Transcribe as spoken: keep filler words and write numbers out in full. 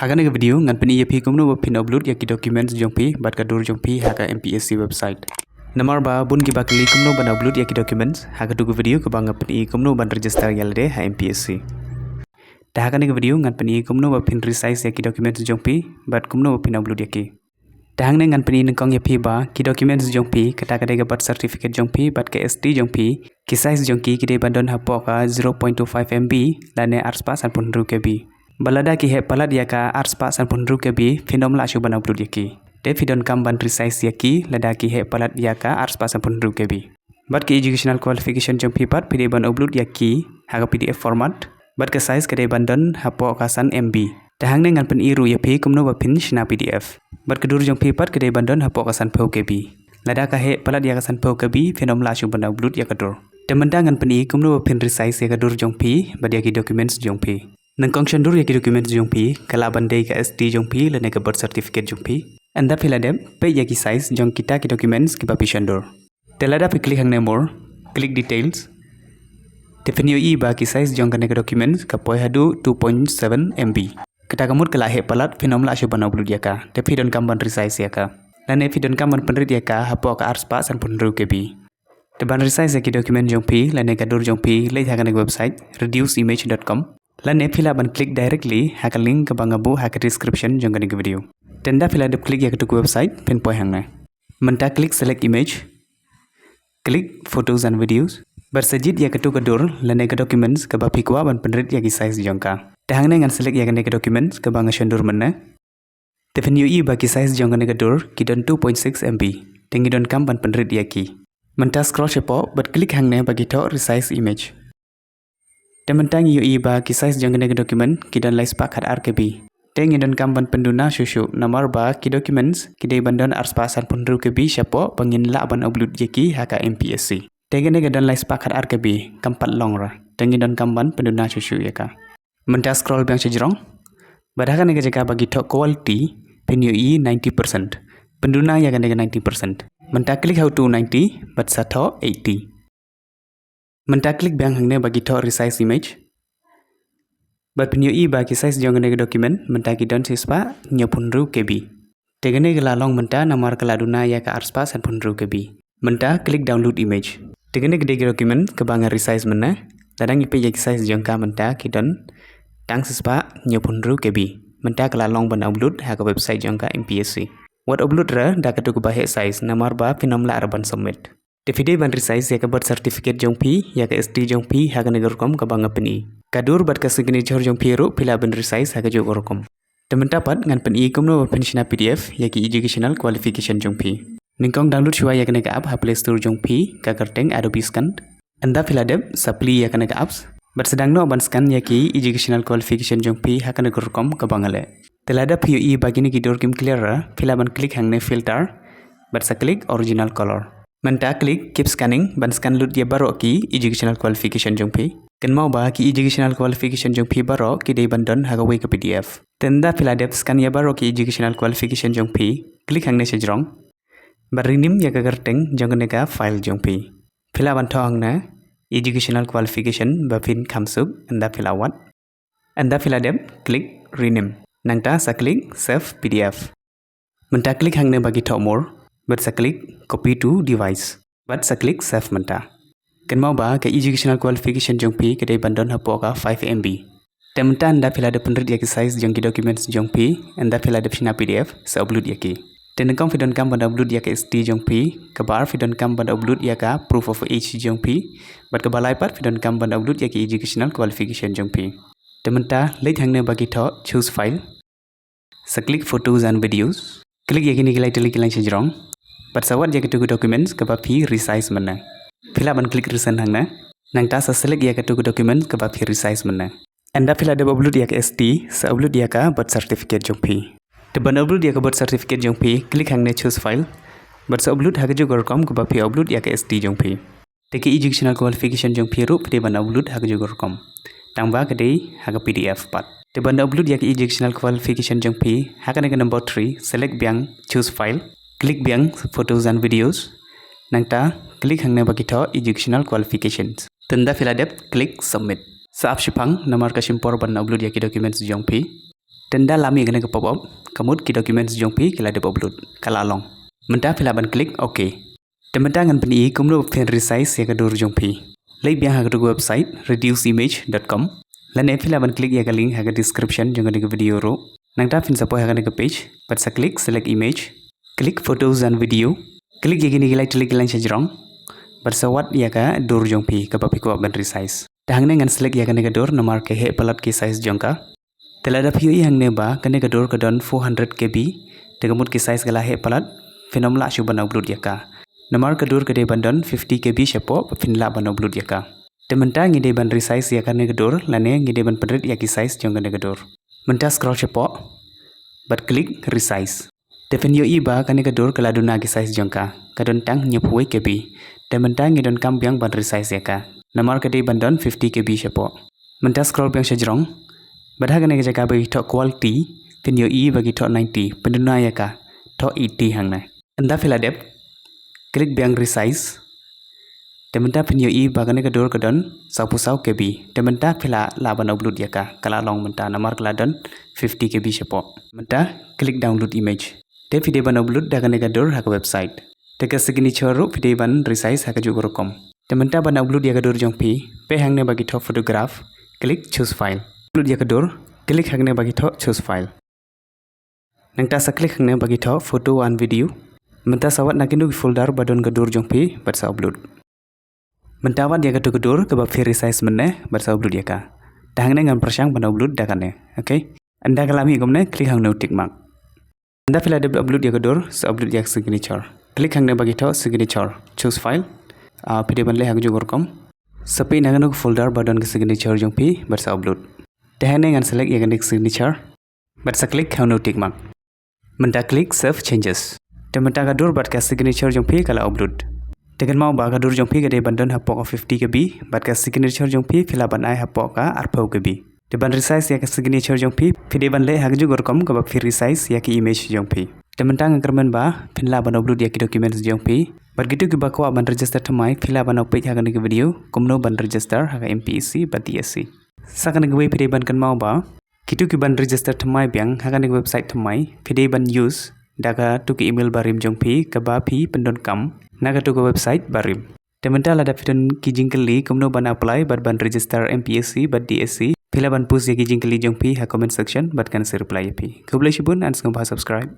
Ha kane ka video ngan pyni ïa phi kumno ba phin upload ïa ki documents jong phi bad ka dur jong phi ha ka M P S C website. Namar ba bun kiba kylli kumno ban upload ïa ki documents, ha katu ka video kaba nga pyni kumno ban register ïa lade ha M P S C. Te ha kane ka video ngan pyni kumno ba phin resize ïa ki documents jong phi bad kumno ba phin upload ïa ki. Te hangne ngan pyni nyngkong ïa phi ba ki documents jong phi, kata ka dei ka birth certificate jong phi bad ka S T jong phi, ki size jong ki ki dei ban don hapoh ka zero point two five M B lane arspah sanphew hynriew K B. Bad lada ki heh palat ïa ka arspah sanphew hynriew K B, phin ym lah shuh ban upload ïa ki. Te phi donkam ban resize ïa ki lada ki heh palat ïa ka arspah sanphew hynriew K B. Bad ki educational qualification jong phi pat phi dei ban upload ïa ki ha ka P D F format. Bad ka size ka dei ban don hapoh ka san M B. Te hangne ngan pyni ruh ïa phi kumno ba phin shna P D F. Bad ka dur jong phi pat ka dei ban don hapoh ka sanphew K B. Lada ka heh palat ïa ka sanphew K B, phin ym lah shuh ban upload ïa ka dur. Te mynta ngan pyni kumno ba phin resize ïa ka dur jong phi bad ïa ki documents jong phi. Nyngkong shen dur ïa ki documents jong phi ka lah ban dei ka S T jong phi lane ka birth certificate jong phi. Ynda phi la dep, peit ïa ki size jong kita ki documents kiba phi shen dur. Te lada phi click hangne more, click details. Te phin ïohi ba ki size jong kane ka documents ka poi haduh two point seven M B. Kata ka mut ka la heh palat, phin ym lah shuh ban upload ïa ka. Te phi donkam ban resize ïa ka. Lane phi donkam ban pynrit ïa ka hapoh ka arspah sanphew hynriew K B. Te ban resize ïa ki document jong phi lane ka dur jong phi, leit ha kane ka website reduce image dot com. Lane phi lah ban click directly ha ka link kaba nga buh ha ka description jong kane ka video. Te ynda phi la dep click ïa katu ka website, phin poi hangne. Mynta click select image. Click photos and videos. Bad sa jied ïa katu ka dur lane ka documents kaba phi kwah ban pynrit ïa ki size jong ka. Te hangne ngan select ïa kane ka documents kaba nga shen dur mynne. Te phin ïohi ba ki size jong kane ka dur ki don two point six M B. Te ngi donkam ban pynrit ïa ki. Mynta scroll shapoh bad click hangne ba ki thoh resize image. Te mynta ngi ïohi ba ki size jong kane ka document ki don lai spah khat ar K B. Te ngi donkam ban pynduna shuh shuh namar ba ki documents ki dei ban don arspah sanphew hynriew K B shapoh ba ngin lah ban upload ïa ki ha ka M P S C. Te kane ka don lai spah khat ar K B, kam pat long ra. Te ngi donkam ban pynduna shuh shuh ïa ka. Mynta scroll biang sha jrong. Bad ha kane ka jaka ba ki thoh quality, phin ïohi ninety percent. Pynduna ïa kane ka ninety percent. Mynta click ha utu ninety bad sa thoh eighty. Mynta click biang hangne ba ki thoh resize image. Bad phin ïohi ba ki size jong kane ka document mynta ki don shi spah hynñiewphew hynriew K B. Te kane ka la long mynta namar ka la duna ïa ka arspah sanphew hynriew K B. Mynta click download image. Te kane ka dei ka document kaba nga resize mynne. Lada ngi peit ïa ki size jong ka mynta ki don tang shi spah hynñiewphew hynriew K B. Mynta ka la long ban upload ha ka website jong ka M P S C. Wat upload re da katu kaba heh size namar ba phin ym lah re ban submit. Te phi dei ban resize ïa ka birth certificate jong phi, ïa ka S T jong phi ha kane ka rukom kaba nga pyni. Ka dur bad ka signature jong phi ruh phi lah ban resize ha kajuh ka rukom. Te mynta pat ngan pyni kumno ba phin shna P D F ïa ki educational qualification jong phi. Nyngkong download shuwa ïa kane ka app ha Play Store jong phi, ka kyrteng Adobe Scan. Ynda phi la dep, sa plie ïa kane ka apps. Bad sa dang noh ban scan ïa ki educational qualification jong phi ha kane ka rukom kaba nga leh. Te lada phi ïohi ba kine ki dur kim clear re, phi lah ban click hangne filter. Bad sa click original color. Mynta click keep scanning ban scan lut ïa baroh ki educational qualification jong phi. Kynmaw ba ki educational qualification jong phi baroh ki dei ban don ha kawei ka P D F. Te ynda phi la dep scan ïa baroh ki educational qualification jong phi, click hangne sha jrong. Bad rename ïa ka kyrteng jong kane ka file jong phi. Phi lah ban thoh hangne educational qualification ba phin kham suk ynda phi la wad. Ynda phi la dep, click rename. Nangta sa click save P D F. Mynta click hangne ba ki thoh more, bad sa click copy to device. Bad sa click save mynta. Kynmaw ba ka educational qualification jong phi ka dei ban don hapoh ka five M B. Te mynta ynda phi la dep pynrit ïa ki size jong ki documents jong phi, ynda phi la dep shna P D F, sa upload ïa ki. Te nyngkong phi donkam ban upload ïa ka S T jong phi, kaba ar phi donkam ban upload ïa ka proof of age jong phi, bad kaba lai pat phi donkam ban upload ïa ki educational qualification jong phi. Te mynta leit hangne ba ki thoh choose file. Sa click photos and videos. Click ïa kine ki lai tylli ki line sha jrong. Bad sa wad ïa katu ka documents kaba phi resize mynne. Phi lah ban click resend hangne. Nangta sa select ïa katu ka documents kaba phi resize mynne. Ynda phi la dep upload ïa ka S T, sa upload ïa ka birth certificate jong phi. Te ban upload ïa ka birth certificate jong phi, click hangne choose file. Bad sa upload ha kajuh ka rukom kaba phi upload ïa ka S T jong phi. Te ki educational qualification jong phi ruh phi dei ban upload ha kajuh ka rukom. Tangba ka dei ha ka P D F pat. Te ban upload ïa ki educational qualification jong phi, ha kane ka number three, select biang choose file, click biang photos and videos. Nangta click hangne ba ki thoh educational qualifications. Te ynda phi la dep, click submit. Sa ap shiphang namar ka shim por ban upload ïa ki documents jong phi. Te ynda la mih kane ka pop up, ka mut ki documents jong phi ki la dep upload. Ka la long. Mynta phi lah ban click OK. Te mynta ngan pyni kumno ba phin resize ïa ka dur jong phi. Leit biang ha ka website reduce image dot com. Lane phi lah ban click ïa ka link ha ka description jong kane ka video ruh. Nangta phin sa poi ha kane ka page, bad sa click select image. Click photos and video. Click ïa kine ki lai tylli ki lain shajrong. Bad sa wad ïa ka dur jong phi kaba phi kwah ban resize. Te hangne ngan select ïa kane ka dur namar ka heh palat ki size jong ka. Te lada phi ïohi hangne ba kane ka dur ka don four hundred K B, te ka mut ki size ka la heh palat, phin ym lah shuh ban upload ïa ka. Namar ka dur ka dei ban don fifty K B shapoh ba phin lah ban upload ïa ka. Te mynta ngi dei ban resize ïa kane ka dur, lane ngi dei ban pynrit ïa ki size jong kane ka dur. Mynta scroll shapoh bad click resize. Te phin ïohi ba kane ka dur ka la duna ki size jong ka, ka don tang hynñiewphew wei K B. Te mynta ngi donkam biang ban resize ïa ka, namar ka dei ban don fifty K B shapoh. Mynta scroll biang shajrong. Bad ha kane ka jaka ba ki thoh quality, phin ïohi ba ki thoh ninety, pynduna ïa ka, thoh eighty hangne. Ynda phi la dep, click biang resize. Te mynta phin ïohi ba kane ka dur ka don sawphew saw K B. Te mynta phi lah lah ban upload ïa ka, ka la long mynta namar ka la don fifty K B shapoh. Mynta click download image. Te phi dei ban upload da kane ka dur ha ka website. Te ka signature ruh phi dei ban resize ha kajuh ka rukom. Te mynta ban upload ïa ka dur jong phi, peit hangne ba ki thoh photograph, click choose file. Upload ïa ka dur, click hangne ba ki thoh choose file. Nangta sa click hangne ba ki thoh photo and video. Mynta sa wad na kino ki folder ba don ka dur jong phi bad sa upload. Mynta wad ïa kato ka dur kaba phi resize mynne bad sa upload ïa ka. Te hangne ngan pyrshang ban upload da kane. Okay. Ynda ka la mih kumne, click hangno tick mark. Ynda phi la dep upload ïa ka dur, sa upload ïa ka signature. Click hangne ba ki thoh signature. Choose file. Ah, phi dei ban leh ha kajuh ka rukom. Sa peit na kano ka folder ba don ka signature jong phi bad sa upload. Te hangne ngan select ïa kane ka signature. Bad sa click hangno tick mark. Mynta click save changes. Te mynta ka dur bad ka signature jong phi ka la upload. Te kynmaw ba ka dur jong phi ka dei ban don hapoh ka fifty K B, bad ka signature jong phi phi lah ban ai hapoh ka arphew K B. Te ban resize ïa ka signature jong phi, phi dei ban leh ha kajuh ka rukom kaba phi resize ïa ka image jong phi. Te mynta nga kyrmen ba phin lah ban upload ïa ki documents jong phi. Bad kito kiba kwah ban register thymmai, phi lah ban peit ha kane ka video kumno ban register ha ka M P E C bad D S C. Sa kane kawei phi dei ban kynmaw ba kito kiban register thymmai biang ha kane ka website thymmai, phi dei ban use da kato ka email barim jong phi kaba phi pyndonkam na kato ka website barim. Te mynta lada phi don ki jingkylli kumno ban apply bad ban register M P E C bad D S C, phi lah ban post ïa ki jingkylli jong phi ha comment section bad ngan sa reply ïa phi. Khublei shibun and sngewbha subscribe.